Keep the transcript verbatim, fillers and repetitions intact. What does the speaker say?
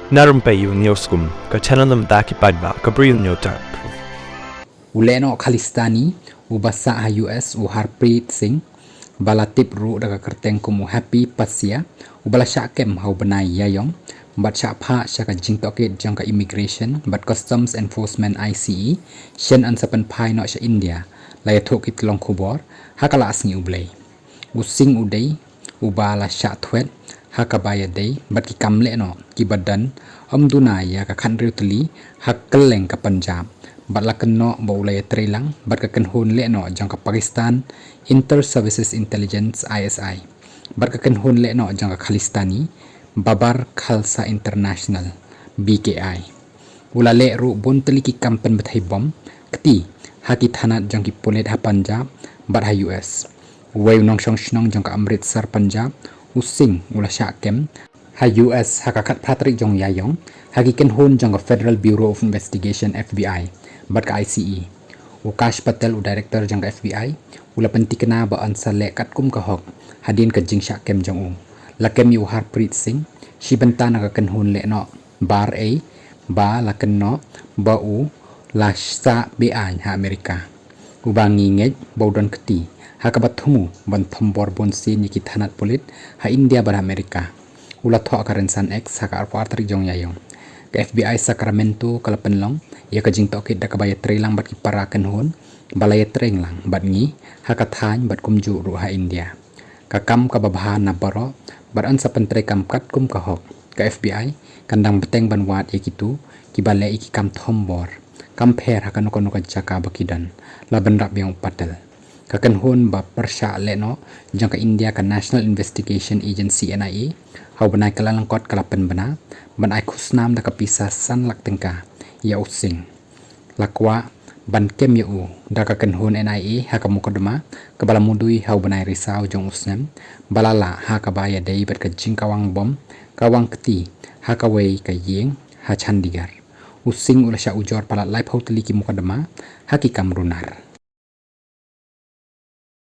Na rympei ïa u News Kum, ka channel na bynta ki paidbah kaba ïohi ïa u tyrpeng. U lehnoh Khalistani uba sah ha U S, u Harpreet Singh, ba la tip ruh da ka kyrteng kum u Happy Pasia, uba la shah kem ha u bnai Ïaïong bad shah phah sha ka jingtohkit jong ka Immigration bad Customs Enforcement, I C E, shen yn sa pynphai noh sha India, la ïathuh ki tyllong khubor ha ka la sngi U Blei. U Singh u dei uba la shah thwet ha kaba ïadei bad ki kam lehnoh kiba don ym duna ïa ka khathynriew tylli ha kylleng ka Punjab, bad la kynnoh ba u la ïatreilang bad ka kynhun lehnoh jong ka Pakistan Inter Services Intelligence, I S I, bad ka kynhun lehnoh jong ka Khalistani Babar Khalsa International, B K I. U la leh ruh bun tylli ki kam pynbthei bom kti ha ki thanat jong ki pulit ha Punjab bad ha U S. Uwei u nongshong shnong jong ka Amritsar, Punjab, u Singh, u la shah kem ha U S ha ka khatphra tarik jong Ïaïong ha ki kynhun jong ka Federal Bureau of Investigation, F B I, bad ka I C E. U Kash Patel, u director jong ka F B I, u la pynthikna ba yn sa leh katkum ka hok hadien ka jingshah kem jong u. La kem ïa u Harpreet Singh shi bynta na ka kynhun lehnoh Bar-A, ba la kynnoh ba u la sah beaiñ ha Amerika, uba ngi ngeit ba u don kti ha kaba thmu ban thombor bunsien ïa ki thanat pulit ha India bad ha Amerika. U la thoh ha ka rynsan X ha ka arphew ar tarik jong Ïaïong. Ka F B I Sacramento ka la pynlong ïa ka jingtohkit da kaba ïatreilang bad ki para kynhun ba la ïatreilang bad ngi ha ka thaiñ bad kumjuh ruh ha India. Ka kam kaba bha na baroh bad yn sa pyntreikam katkum ka hok. Ka F B I kan dang bteng ban wad ïa kito kiba leh ïa ki kam thombor, kam pher ha kano kano ka jaka ba ki don, la bynrap biang u Patel. Ka kynhun ba pyrshah lehnoh jong ka India, ka National Investigation Agency, N I A, ha u bnai Kyllalyngkot ka la pynbna ban ai khusnam da ka pisa san lak tyngka ïa u Singh. La kwah ban kem ïa u da ka kynhun N I A ha ka mukotduma kaba la mudui ha u bnai Risaw jong u snem ba la lah ha kaba ïadei bad ka jingkawang bom, kawang kti ha kawei ka ïing ha Chandigarh. U Singh u la shah ujor palat laiphew tylli ki mukotduma ha ki kam runar.